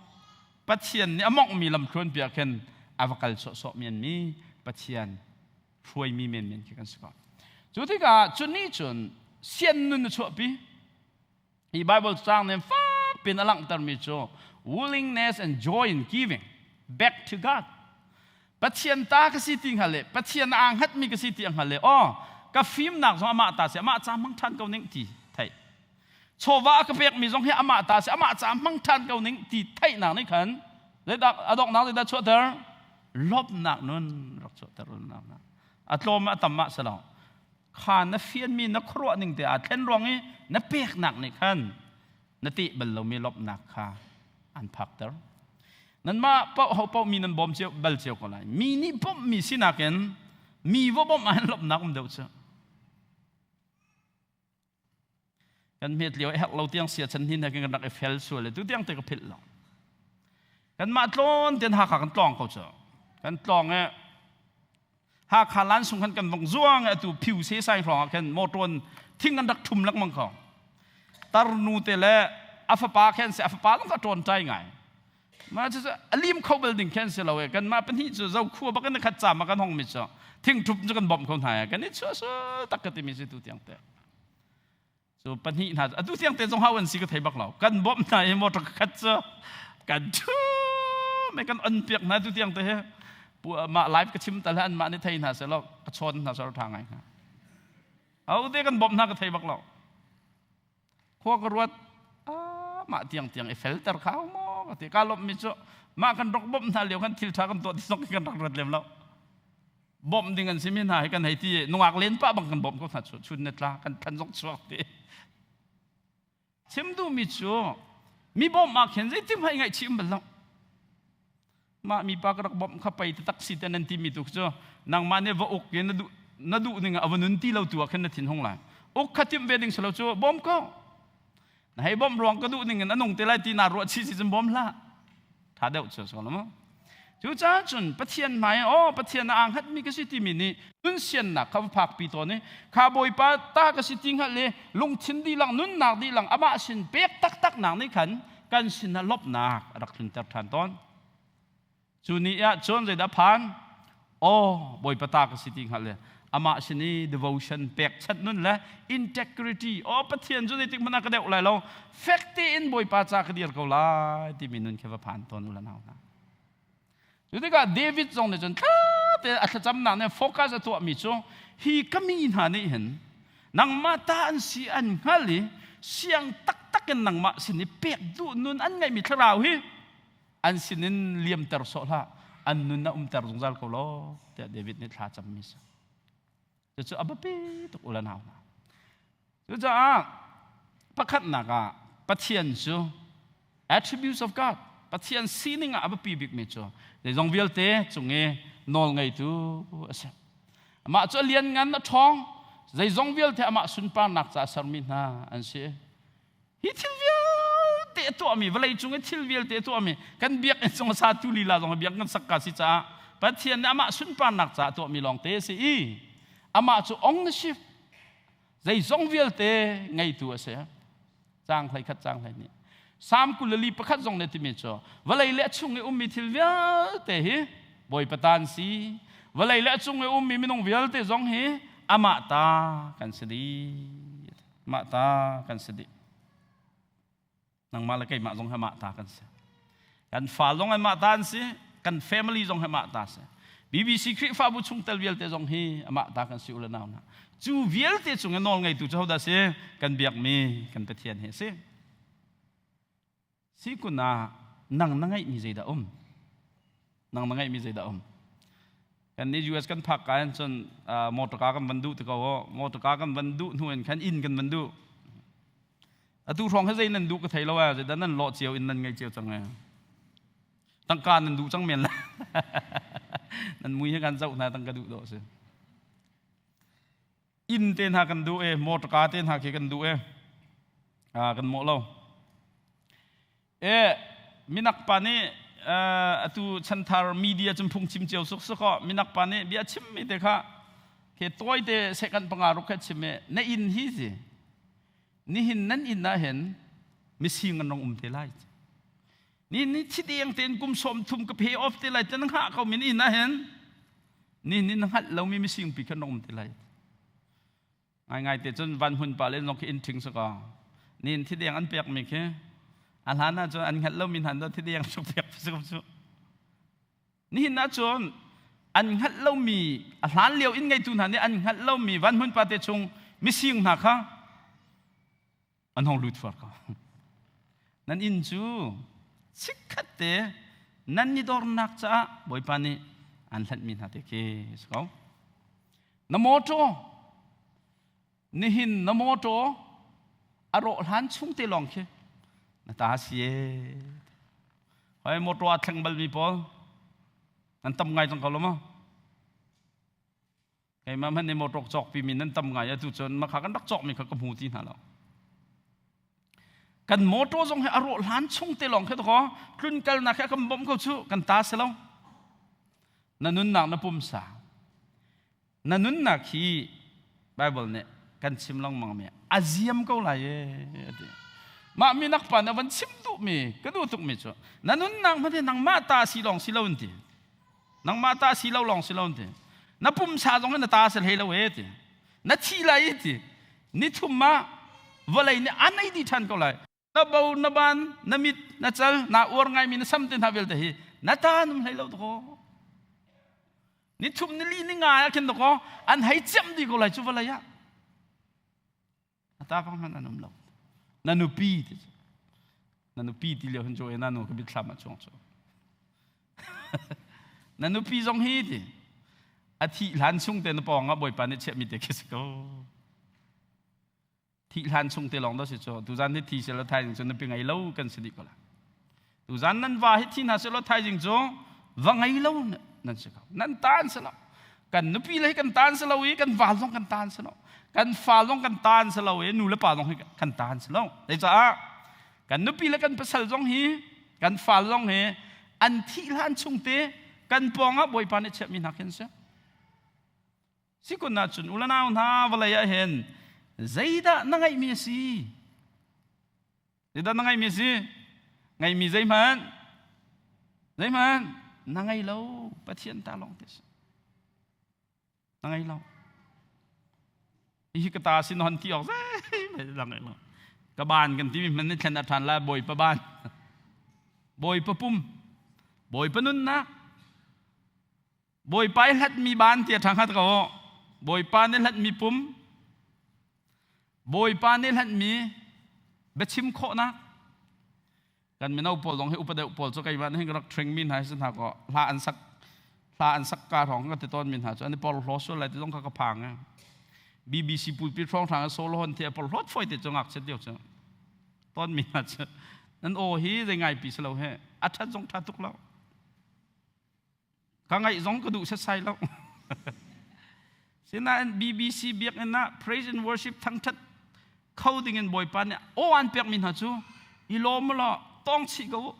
Pathian nih a monghmi lamthluan piah khin a va kal sawhsawh menmi Pathian hruaimi menmen khi kan si ko. Cu tikah cu nih cun sian nun a chuahpi. Hi Bible caang nih fak pin a langhtermi cu willingness and joy in giving back to God. Pathian ta ka si ti hngal le Pathian aa hngatmi ka si ti a hngal le aw ka fimnak zong amah ta si amah ca hmang ṭhan ko ning ti theih. Chawva a ka pekmi zong hi amah ta si amah ca hmang ṭhan ko ning ti theihnak nih khan zeidah a donghnak zeidah chuahter lawmhnak nun rak chuahter nak a tlawm a tam ah si lo kha na fianmi na khuaruah ning te aa thlen ruang i na peknak nih khan na teh bal lomi lawmhnak kha an phakter. Nanmah paoh ho paoh mi nan bawm cio bal cio ko lai. Mi nih bawmhmi sinak in mi va bawmh ah hin lawmhnak um deuh cu. Kan hmet lio herh lo tiang sia chan hin kan rak i fel sual le tu tiang te ka philh lo. Kanmah tlawn ten Hakha kan tlawng ko cu. Kan tlawng i Hakha lansung khan kan vong zuang i atu phiu se sai hrawng ah khan motor thing an rak ṭhum lengmang kho. Tarnu te le a fapa khen se a fapa zong kha ṭawn ṭai ngai. Ma cu a lim kho bal ding khen si lo e kan mah pahnih cu zo khua bak in khat cam ah kan hong mi cu thing ṭhup cu kan bawmh ko hna kan i chuah su tak ka timi si tu tiang te. Cu pahnih hna atu tiang te zong hau an si ka thei bak lo. Kan bawmh hna i motor khat cu kan thu me kan on piak hna tu tiang te he mah live ka chim tal an mah nih thei hna seh law ka chawn hna sor tha ngai hna. Ho te kan bawmh hna ka thei bak lo. Khua ka ruat mah tiang tiang i felter kha maw ka ti ka lawmh mi cu mah kan rak bawmh hna lio kan thil tha kan tuah ti zong kan rak ruat lem lo. Bawmh ding an simi hna hi kan hei ti nungak len pah bang kan bawmh ko hna chu chun ne tla kan than zong chuak ti chim duhmi cu mi bawmh ah khin zeitim hai ngaih chim bal lo mah mi pa ka rak bawmh kha pei tak si te nan ti mi tu cu nangmah nih va uk in na duh na duh ning ah va nun ti lo tu ah khin na thin hung lai uk kha timh ve ding silo cu bawm ko na hei bawmh ruang ka duh ning in a nung te lai ti na ruah chi si cun bawm hlah tha deuh cu so lo Cucaah cun Pathian hmai aw Pathian a hngatmi ka si timi nih nun siannak kha va phakpi tawn i kha Bawipa ta ka si ti hngalh i lungthin dihlak nunnak dihlak amah sin pek taktak nak nih khan kan sin ah lawmhnak a rak tlunter ṭhan tawn. Cu ni ah cun zeidah phan? Aw Bawipa ta ka si ti hngalh le amah sin i devotion pekchanh nun le integrity aw Pathian cu zeitik hmanh ah ka deuh lai lo fek tein Bawipa ca ka dir ko lai timi nun khi va phan tawn u la nau hna. Cu tikah David zong nih cun thla te a thlacamnak nih focus a tuahmi cu hi ka mi hna nih hin nangmah ta an si an hngal i siang taktak in nangmah sin i pek duh nun an ngeihmi thlarau hi an sinin liamter sawh hlah an nun a umter zungzal ko law tiah David nih thla cammi si. Cucu a biapi tuk u le nau hna. Cucaah pakhatnak ah Pathian cu attributes of God Pathian sining ah a biapi bikmi cu zeizong vialte cung i nawl ngeitu a si. Amah cu a lianngan a ṭhawng zeizong vialte amah sunparnak ca a sermi hna an si. Hi thil vialte a tuahmi vawlei cung i thil vialte a tuahmi kan biakinn cung sa tu lila zong biak kan sak ka si caah Pathian nih amah sunparnak caah tuahmi lawngte a si i amah cu ownership zeizong vialte ngeitu a si. Caang 11 caang 12. Salm 21 zong nih timi cu vawlei le a chung i ummi thil vialte hi Bawipa ta an si. Vawlei le a cung i ummi minung vialte zong hi amah ta kan si dih. Mah ta kan si dih. Nangmah le keimah zong hi mah ta kan si. Kan fa zong amah ta an si, kan family zong hi amah ta si. BBC Khrihfabu chungtel vialte zong hi amah ta kan si u le nau hna. Cu vialte cung i nawl ngeitu cu hodah si? Kan biakmi kan Pathian hi a si. Si kun ah nang na ngeihmi zeidah um? Nang na ngeihmi zeidah um? Kan nih US kan phak ka hin cun motor car kan van duh ti ko. Motor car kan van duh hnu in khan inn kan van duh. Atu hrawng hi zei nan duh ka thei lo eh. Zeidah nan lawh cio in nan ngei cio cang eh. Tangka nan duh cang men la. Nan mui hi kan zoh hna tangka duh dawh si. Inn te hna kan duh e, motor car te hna khi kan duh e. Kan mawh lo. E minak pa nih atu chanthar media cun phung chim cio suk suk minak pa nih bia chim mi te kha ke tawi te second panga ruk kha chim e na inn hi si nihin nan inn ah hin mising an rong um te lai ni ni thi deng tein kum som thum ka pay off te lai te na hngah ko min inn ah hin ni ni na hngalh lo mi mising pi khan rong um te lai Ngaingai te cun van hmun pa le zong khi inn ṭhing si kaw nin thideng an pekmi khi a hlan ah cun an hngalh lomi hna cu thideng suk pek si ko cu. Nihin ah cun an hngalh lomi a hlan lio inn ngeitu hna nih an hngalh lomi van hmun pa te chung mising hna kha an hong lut far ko. Nan inn cu chikkhat te nan i dornak caah Bawipa nih an hlanhmi hna te khi si ko. Na mawṭaw nihin na mawṭaw a rawh hlan chung te lawng khi na ta si e. Hoi mawṭaw a thleng balmi pawl nan tam ngai cang ko lo maw? Keimah hmanh nih motor cawkpi mi nan tam ngai atu cun makha kan rak cawkmi kha ka hmu ti hna lo. Kan motor zong hi a rawh hlan chung te lawng khi to tlun kalnak hi a kan bawmh ko cu kan ta si lo. Na nunnak na pumsa. Na nunnak hi Bible nih kan chim lengmang mi a ziam ko lai e ati. Mah minak pa nih van chim duh mi ka duh tuk mi cu na nunnak hmanh hi nangmah ta si lawng si lo in ti. Nangmah ta si lo lawng si lo ti. Na pumsa zong in na ta si hlei lo e ti. Na thi lai ti. Ni thum ah vawlei nih an ei dih ṭhan ko lai. Na bo, na ban, na mit, na cal, na uar ngaimi na sam te hna vialte hi na ta num hlei lo dakaw. Ni thum ni li ni nga ah khin dakaw an hei ciamh dih ko lai cu vawlei ah. A ta pang hmanh an um lo. Na nupi ti cu. Na nupi ti lio hin cu na nu ka mitthlam ah chuang cu. Na nupi zong hi ti a thih hlan chung te na pawng ah Bawipa nih chiahmi te khi si ko. Thih hlan chung te lawng dah si cu. Tuzan hi thi selaw thaizing cu nupi ngei lo kan si dih ko la. Tuzan nan va hi thi hna selaw thaizing cu va ngei lo nan si ko. Nan taan si lo. Kan nupi le hi kan taan si lo i kan va zong kan taan si lo. Kan fa zong kan taan si lo i nu le pa zong hi kan taan si lo. Zeicah kan nupi le kan pasal zong hi kan fa zong hi an thih hlan chung te kan pawng ah Bawipa nih chiahmi hna khi an si. Sikun ahcun u le nau hna vawlei ah hin zeidah na ngeihmi a si? Zeidah na ngeihmi a si? Ngeihmi zeihmanh? Zeihmanh? Na ngei lo. Pathian ta lawng te si. Na ngei lo. Hi ka ta sin hon ti awk zei na ngei lo. Ka ban kan timi hman ni thlen a ṭhan lai Bawipa ban. Bawipa pum. Bawipa nunnak. Bawipa i hlatmi ban ti a ṭha hngat ko. Bawipa nih hlatmi pum, Bawipa nih hlatmi biachim khawhnak. Kan mino pawl zong hi upa deuh pawl cu keimah nih ka rak train mi hna hi si hna kaw hla an sak hla an sak ka hrawng ka ti tawn mi hna cu an i porhlaw sual lai ti zong kha ka phang e. BBC pulpit hrawng hrang solo hon the porhlawt foi te cu ngakchiat lio cu tawn mi hna cu nan aw hi zei ngai pi si lo he a ṭhat zong ṭha tuk lo. Ka ngaih zong ka duh setsai lo. Sinain BBC biakinn ah praise and worship thangthat kho ding in Bawipa nih aw an pekmi hna cu i lawm law tawng chih ko u.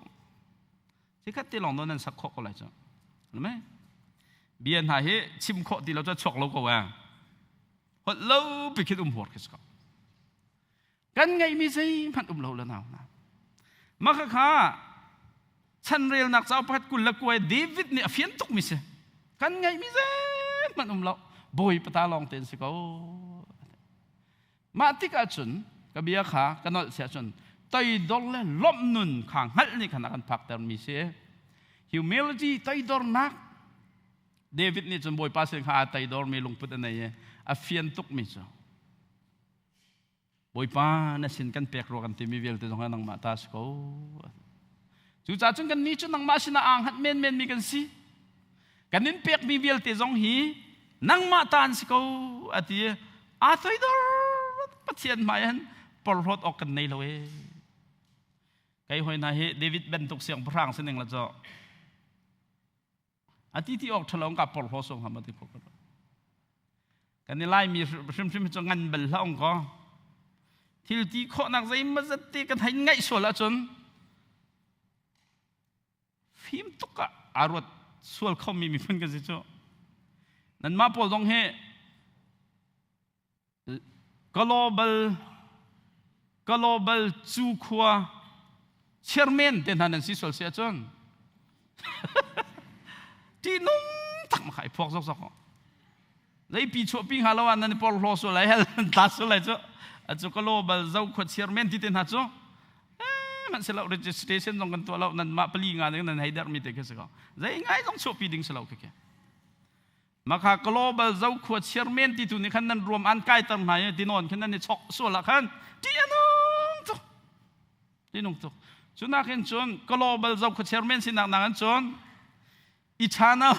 Sikhat te lawng nan sak khawh ko lai cu. Mei bia hna hi chim khawh ti lo cu chuak lo ko eh. Holh lo pi khin um huar khi si ko. Kan ngeihmi zeihmanh um lo le nau hna. Mah kha chanrelnak cauk pakhat 29 David nih a fian tukmi si. Kan ngeihmi zeihmanh um lo. Bawipa ta lawng tein si ko. Mah tikah cun ka bia kha ka nolh si ahcun Toidor le lawmh nun kha hngalh nih khan a kan phaktermi si. Humility, toidornak. David nih cun Bawipa sin kha aa toidormi lungput a nei i a fian tukmi cu Bawipa na sin kan pek rua kan timi vialte zong nangmah ta si ko. Cucaah cun kan nih cu nangmah sinah aa hngat menmen mi kan si. Kan in pekmi vialte zong hi nangmah ta an si ko a ti. Aa toidor Pathian hmai han porhlawt awk kan nei lo ee. Kei hoi hna hi David bantuk siangpahrang sining la cu A ti ti awk ṭhalo ka porhlaw sung hama ti kho ka kan i Laimi hrimhrim cu ngan bal hlah ong ko. Thil ti khawhnak zeimawzat te kan hei ngaih sual ahcun fim tuk ah aa ruat sual khomi miphun kan si cu. Nanmah pawl zong hi Global Global cu khua chairman te hna nan si sual si ahcun ṭihnung tak ma kha i phuak zokzok ko. Zeipi chuahpi hnga lo ah nan i porhlaw sual lai hell nan tla sual lai cu. Acu global zokhua chairman ti te hna cu hmanhsehlaw registration zong kan tuah lo nan mah pali nga nan hei dermi te khi si ko. Zei ngai zong chuahpi ding si lo khi khi. Makha global zokhua chairman ti tu nih khan nan ruam an kaiter hna i tinawn khin nan i chok sual ah khan ṭih a nung tuk. Ṭih nung tuk. Cu nakin cun global zokhua chairman sinak nakin cun eternal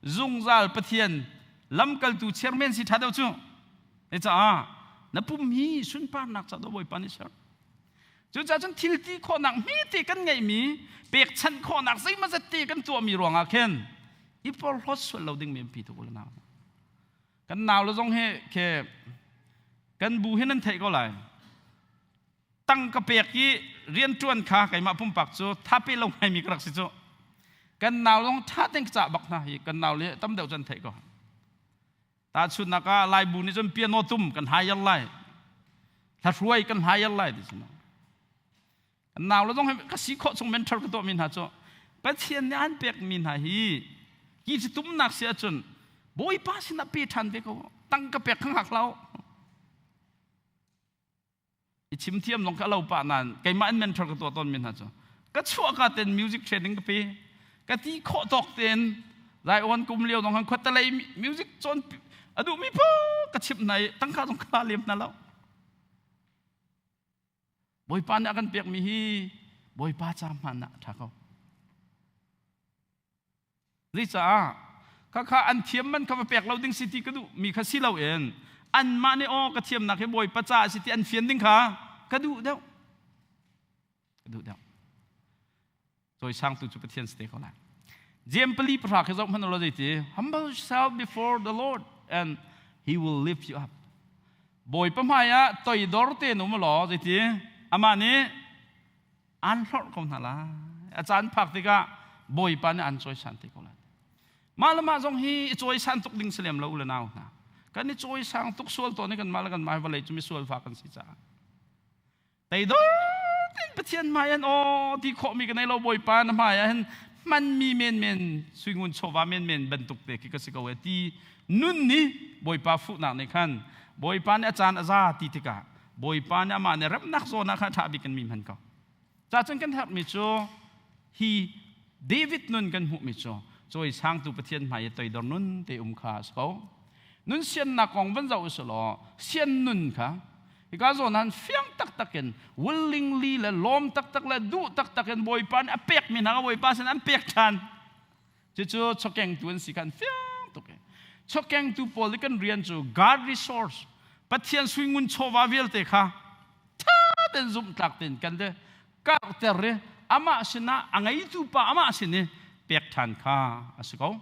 zungzal Pathian lamkaltu chairman si ṭha deuh cu. Caah na pum hi sunparnak ca do Bawipa nih ser. Cucaah cun thil ti khawhnak hmete kan ngeihmi pekchanh khawhnak zeimawzat te kan tuahmi ruangah khin i porhlawt sual lo ding mi tuk u nau. Kan nau le zong hi ke kan bu hi nan theih ko lai. Tang ka pek i rianṭuan kha keimah pumpak cu thape lo ngaimi ka rak si cu. Kan nau zong ṭha tein ka cah bak hna hi kan nau le tam deuh cu an theih ko. Tahchunhnak ah Laibu nih cun piano tum kan hire lai. Hlahruai kan hire lai ti si. Kan nau le zong ka si khawh chung mentor ka tuahmi hna cu Pathian nih an pekmi hna hi hi ci tumnak si ahcun Bawipa sinah pe ṭhan ve ko tangka pek kha hngak hlah i chim thiam zong kha lo pah nain keimah in mentor ka tuah tawn mi hna cu ka chuah ka ten music training ka pe ka ti khawh tawk ten zai on kum lio zong han khuatalei music cawn a duh mi po ka chimh hna i tangka zong ka lem hna lo. Bawipa nih a kan pek mi hi Bawipa ca hman ah ṭha ko. Zeicah? Khakha an thiam man kha va pek lo ding si ti ka duh mi kha si loin anmah nih aw ka thiamnak hi Bawipa ca a si ti an fian ding kha ka duh deuh. Ka duh deuh. Cawisangtu cu Pathian si te ko lai. Jeim 4:10 khi zoh hmanh ulaw zeiti humble yourself before the Lord and he will lift you up. Bawipa hmai ah toidor tein um law zeiti amah nih an hlorh ko hna lai. A caan phak tikah Bawipa nih an cawisan te ko lai. Mah le mah zong hi i cawisan tuk ding si lem lo u le nau hna. Kan i cawisang tuk sual tawn i kan mah le kan mah vawlei cu misual fa kan si caah. Teidor tein Pathian hmai an aw ti khawhmi ka nei lo Bawipa na hmai ah hin hmanmi menmen suingun chawva menmen bantuk te khi ka si ko e ti nun nih Bawipa fuhnak nih khan Bawipa nih a caan a za ti tikah Bawipa nih amah nih remnak zawn ah khan ṭha bik in mi hman ko. Cacun kan herhmi cu hi David nun kan hmuhmi cu cawisangtu Pathian hmai i toidor nun te um kha a si ko. Nun siannak kong van zoh usih law sian nun kha hika zawn han fiang taktak in willingly le lawm taktak le duh taktak in Bawipa nih a pekmi hna kha Bawipa sin an pek ṭhan. Cucu chawkengtu an si kha an fiang tuk i chawkengtu pawl i kan rian cu God resource Pathian suingun chawva vialte kha ṭha tein zumhtlak tein kan le karhter i amah sinah a ngeitu pa amah sin i pek ṭhan kha a si ko.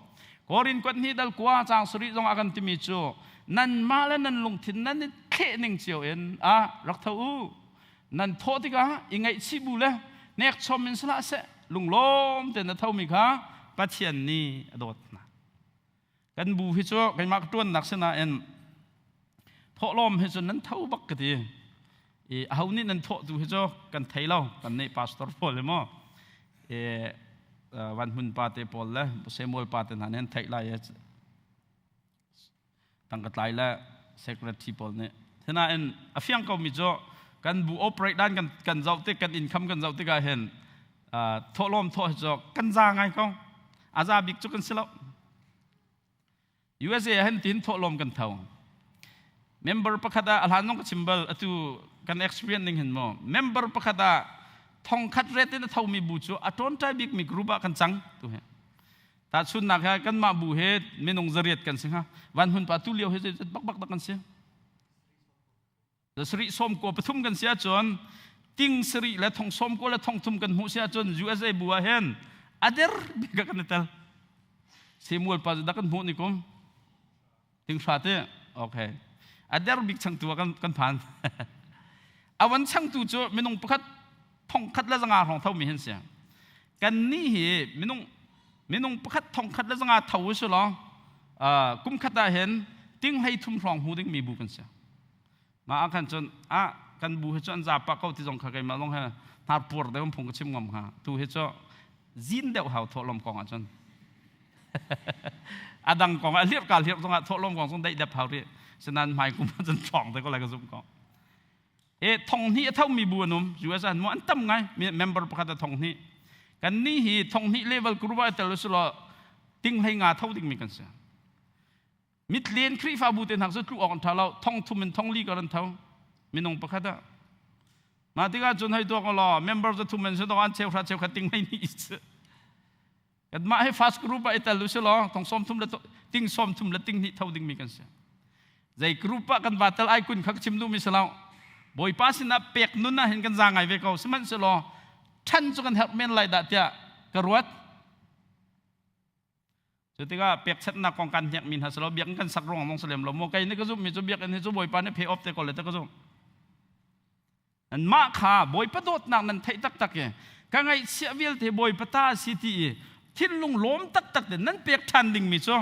Korin kuat hnih dal kua caang sarih zong a kan timi cu nanmah le nan lungthin nan i thleh ning cio in a rak tho u. Nan thawh tikah i ngaihchih bu le hnekchom in sihlah seh lunglawm tein na thomi kha Pathian nih a dawt hna. Kan bu hi cu keimah ka ṭuannak sinain thawhlawm hi cu nan tho bak ka ti. I aho nih nan thawh tu hi cu kan thei lo. Kan nih pastor pawl hi maw i Van Hmun pa te pawl le Samuel pa te hna nih an theih lai i tangka tlai le secretary pawl nih. Sinain a fiang komi cu Kan bu operate dan kan kan zoh tik, kan income kan zoh tikah hin thawhlawm thawh hi cu kan za ngai ko. A za bik cu kan si lo. USA ah hin tin thawhlawm kan tho. Member pakhat ah a hlan zong ka chim bal, atu kan experience ning hin mu. Member pakhat ah thong khat ret in a thomi bu cu a ṭawnṭai bikmi group ah kan cang tu hi. Tahchunnak he kanmah bu he minung 800 kan si hnga. Van hun pa tu lio he zeizat bak bak tak kan si. Sarih 13 kan si ahcun ting sarih le thong 90 le thong thum kan hmuh si ahcun USA bu ah hin a der bik ah kan i tel. Samuel pa dah kan hmuh ni kum ting hra te okay a der bik changtu ah kan phan. A van changtu cu minung pakhat 1,100 hrawng tho mi hin si. Kan nih hi minung pakhat 1,100 tho si law kum khat ah hin ting 33 hrawng hmu ding mi bu kan si. Mah ah khan cun ah kan bu hi cu an za pah ko ti zong kha keimah zong he hnar puar deuh phung ka chim ngam hnga. Tu hi cu zin deuh hau thawhlawm kong ah cun. A dang kong ah hlirh ka hlirh zong ah thawhlawm kong zong deih dep hau rih. Sinan hmai kum ah cun ṭhawng te ko lai ka zumh ko. E 2000 a thomi bu an um. US ah mu an tam ngai. Member pakhat a 2000. Kan ni hi 2000 level kuruba tel usulaw ting hlei nga tho ding mi kan si. Mitlen Khrihfabu te hna cu tlu awk an ṭha lo. 3000 in 4000 kar an tho. Minung pakhat ah. Mah tikah cun hei tuak law member 300 an si dong an cheuhra cheukhat ting hei ni cu. Kanmah hi fast group ah i tel u si law 30 le ting 30 le ting hnih tho dingmi kan si. Zei group ah kan va tel ai kun kha ka chim duhmi si lo. Bawipa sinah pek nun ah hin kan za ngai ve ko. Sihmanhsehlaw ṭhan cu kan herh men lai dah tiah ka ruat. Cu tikah pekchanhnak kong kan hnek mi hna silo biakinn kan sak ruang zong si lem lo maw kei nih ka zumh mi cu biakinn hi cu Bawipa nih pay off te ko le te ka zumh. Mah kha Bawipa dawtnak nan theih taktak i ka ngaihchiah vialte Bawipa ta a si ti i thinlung lawm taktak te nan pek ṭhan dingmi cu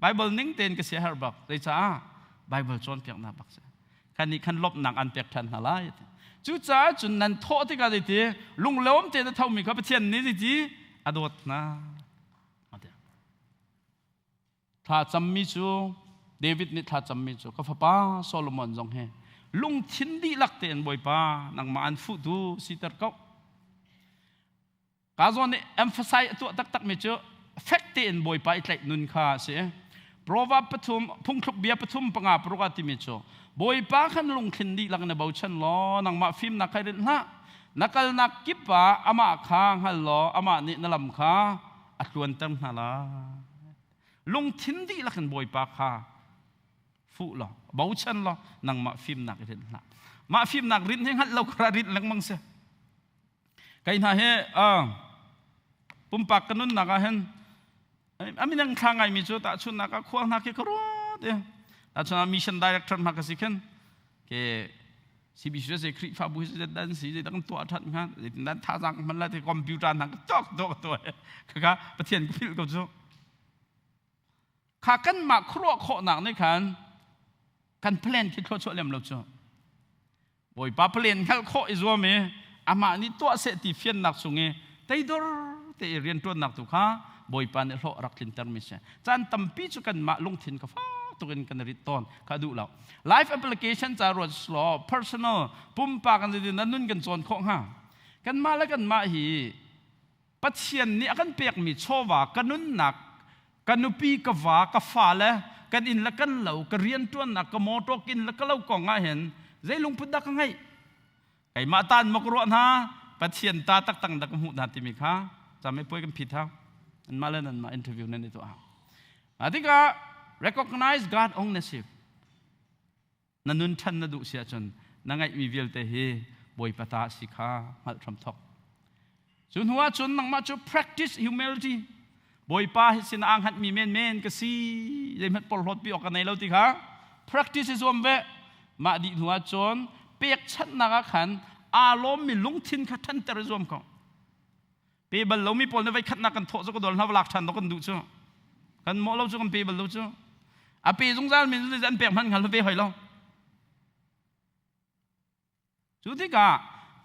Bible ning tein ka siaherh bak. Zeicaah? Bible cawnpiaknak bak si. Kan nih khan lawmhnak an pek ṭhan hna lai. Cucaah cun nan thawh tikah zeiti lunglawm tein a thomi kha Pathian nih zeiti a dawt hna. Thla cammi cu David nih thla cammi cu ka fapa Solomon zong hi lungthin dihlak tein Bawipa nangmah an fuhtu siter ko. Ka zawn nih emphasize a tuah taktakmi cu fek tein Bawipa i tlaih nun kha a si. Proverb pathum phungthluk bia pathum panga paruk ah timi cu Bawipa khan lungthin dihlak in a bochan law nangmah fimnak kha rinh hlah. Na kalnak kip ah amah kha hngal law amah nih na lam kha a tluanter hna lai. Lungthin dihlak in Bawipa kha fuh law bochan law nangmah fimnak i rinh hlah. Mah fimnak rinh hi hngalh lo kha rinh lengmang si. Kei hna hi pumpak ka nunnak ah hin a minang thla ngaimi cu tahchunhnak ah khua hna khi ka ruat i tahchunhnak mission director hna ka si khin ke CBC se Khrihfabu hi zeidah dan si zeidah kan tuah ṭhat hnga zeitin dan thazaang ka hman lai ti computer hna ka tuak tuak tuah khaka Pathian ka philh ko cu kha kanmah khuaruah khawhnak nih khan kan plan khi thluachuah lem lo cu Bawipa plan hngalh khawh i zuam i amah nih tuah seh ti fiannak chung i teidor te i rianṭuannak tu kha Bawipa nih hlawh rak tlintermi si. Caan tampi cu kanmah lungthin ka fak tukin kan rit tawn kha duh lo. Life application ca ruat law personal pumpak kan na nun kan cawn khawh hnga. Kanmah le kanmah hi Pathian nih a kan pekmi chawva ka nunnak ka nupi ka va ka fale kan inn le kan lo ka rianṭuannak ka motor inn le ka lo kong ah hin zei lungput dah ka ngeih keimah taan maw ka ruah hna Pathian ta taktak dah ka hmuh hna timi kha came puai kan phit hau anmah le nanmah interview nan i tuah hau tikah recognize God ownership na nun ṭhan na duh si ahcun na ngeihmi vialte hi Bawipa ta a si kha hngalh hram thawk. Cu hnu ahcun nangmah cu practice humility Bawipa hi sin aa hngatmi menmen ka si zeihmanh porhlawt pi awk ka nei lo ti kha practice i zuam ve. Mah dih hnu ahcun pekchanhnak ah khan aa lawmmi lungthin kha ṭhanter i zuam ko. Pe bal lomi pawl nih voikhatnak kan thawh cu ka dol hna lak ṭhan kan duh cu. Kan mawh lo cu kan pe bal lo cu. A pe zungzal mi cu an pek hmanh hngal ve hoi lo. Cu tikah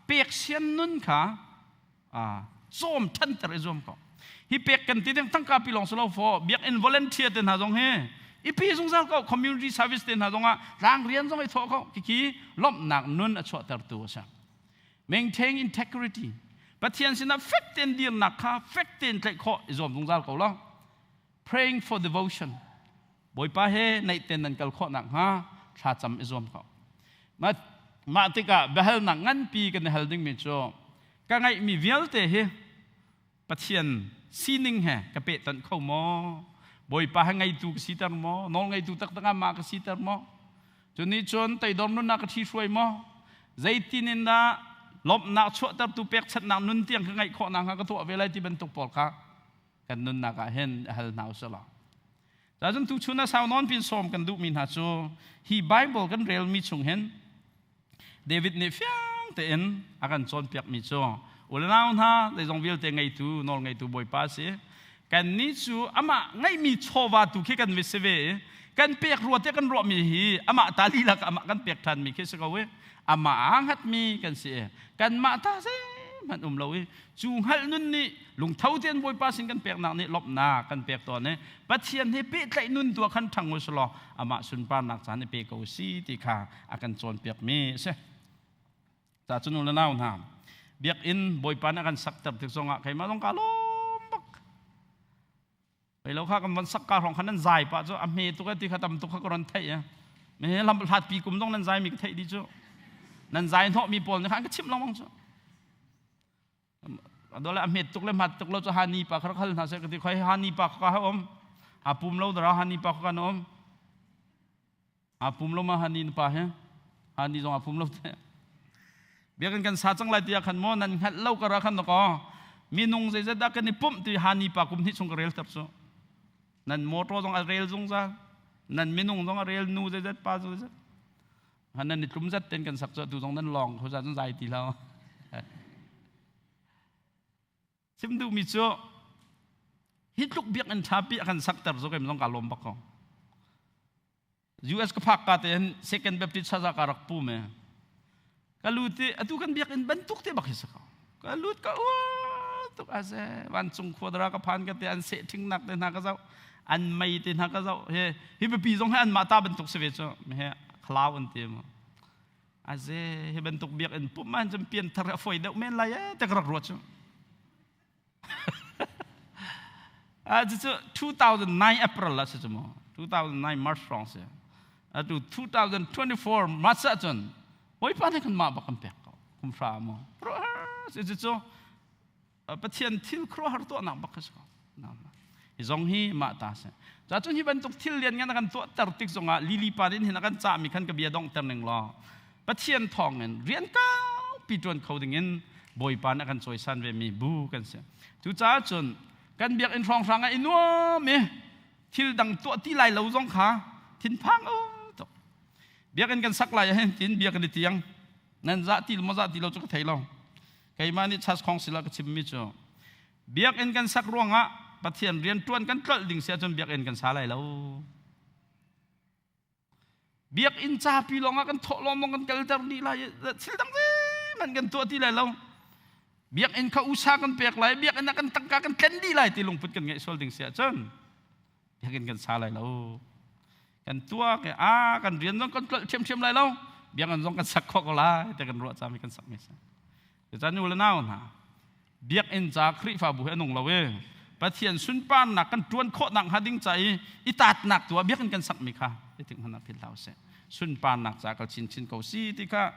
pek sian nun kha cawm ṭhanter i zuam ko. Hi pek kan ti ding tangka pi lawng si lo fo biakinn volunteer te hna zong hi I pi zungzal ko. Community service te hna zongah tlang rian zong i thawh ko. Kiki lawmhnak nun a chuahtertu a si. Maintain integrity. Pathian sinah fek tein dirnak kha fek tein tlaih khawh i zuam zungzal ko lo. Praying for devotion. Bawipa he naih ten nan kal khawh nakhnga thlacam i zuam ko. Mah tikah biahalnak nganpi kan i hal dingmi cu, ka ngeihmi vialte hi Pathian sining he ka pehtonh kho maw? Bawipa he ngeitu ka siter maw? Nawl ngeitu taktak ah mah ka siter maw? Cu nih cun toidor nunnak ka ṭhihruai maw? Zeitin in dah lawmhnak chuahtertu pekchanhnak nun tiang ka ngeih khawh nakhnga ka tuah ve lai ti bantuk pawl kha kan nunnak ah hin hal hna usih law. Cun tuchun ah sau nawn pin sawm kan duhmi hna cu, hi Bible kan relmi chung hin David nih fiang tein a kan cawnpiakmi cu, u le nau hna, zeizong vialte ngeitu, nawl ngeitu Bawipa a si. Kannih cu amah ngeihmi chawva tu khi kan si ve i kan pek rua te kan ruahmi hi amah ta lila amah kan pek ṭhanmi khi si ko i amah aa hngatmi kan si i kanmah ta zeihmanh um lo i cu hngalh nun nih lungtho tein Bawipa sin kan peknak nih lawmhnak kan pek tawn i Pathian he pehtlaih nun tu ah khan ṭhang u law amah sunparnak caan i pe ko si ti kha a kan cawnpiakmi a si. Ca cu nu le nau hna, biakinn Bawipa nih a kan sakter tik zongah keimah zong kaa lawm bak. Lo kha kan von sak ka hrawng khan nan zai pah cu a hme tuk ti kha tam tuk kha ka ron theih. Me lam hlat pi kum zong nan zai mi ka theih di cu. Nan zai hnawh mi pawl nih khan ka chimh lengmang cu. Dole a hmet tuk le hmat tuk lo cu hani pa kha khal hna seh ka ti. Khoi hani pa kha ha um a pum lo dara hani pa kha kan um a pum lo ma hani pa he hani zong a pum lo te. Biakinn kan sa cang lai tiah khan maw nan hngalh lo kara khan ko minung zeizat dah kan i pumh ti hani pa kum hnih chung ka rel ter cu. Nan motor zong a rel zungzal, nan minung zong a rel, nu zeizat, pa zeizat. Nan i tlum zat ten kan sak cu, tu zong nan lawng kho za cun zai ti lo. Chim duhmi cu, hi tluk biakinn ṭha pi a kan sakter cu keim zong ka lawm bak ko. US ka phak ka te hin Second Baptist Church ah ka rak pum e. Ka lut i atu kan biakinn bantuk te bak hi si ko. Ka lut ka tuk ase vancung khua dara ka phan ka te, an seh ṭhing nak te hna ka zoh, an mei te hna ka zoh. He hi biapi zong he an mah ta bantuk si ve cu he khlau an ti mu. Aze hi bantuk biakinn pum an cun pian thar a foi deuh men lai e te ka rak ruat cu. A cu 2009 April la si cu mu, 2009 March hrawng si. Atu 2024 March ah cun Bawipa nih kan mah bak kan pek ko kum hra mu. Cu cu Pathian thil khuaruahhar tuahnak bak kha si ko. Hi zong hi mah ta si. Ca cun hi bantuk thil lian ngan kan tuahter tik zongah lili pa nih hin a kan cahmi khan ka bia donghter ning law, Pathian thawngin rian kaupi ṭuan kho dingin Bawipa nih a kan cawisan ve mi bu kan si. Cucaah cun kan biakinn hrawnghrang ah i nuam i thil dang tuah ti lai lo zong kha thinphang o tuk. Biakinn kan sak lai ahhin tin bia kan i tiang nan zah ti maw zah ti lo cu ka thei lo. Keimah nih church council ah ka chimmi cu, biakinn kan sak ruangah Pathian rian ṭuan kan tlolh ding si ahcun biakinn kan sa lai lo. Biakinn capi lawngah kan thawhlawm lawng kan kalter dih lai, thil dang zeihmanh kan tuah ti lai lo. Biakinn kha usa kan pek lai, biakinn ah kan tangka kan tlen dih lai ti lungput kan ngeih sual ding si ahcun biakinn kan sa lai lo. Kan tuak i a kan rian zong kan tlolh ṭhiamṭhiam lai lo, biakinn zong kan sak khawh ko lai ti kan ruah cami kan sakmi si. Cucaah nu le nau hna, biakinn ca Khrihfabu hi a nung lo i Pathian sunparnak kan ṭuan khawh nakhnga ding ca i i taatnak tu ah biakinn kan sakmi kha i ting hmanh ah philh hlah usih. Sunparnak ca kal chinchin ko si ti kha.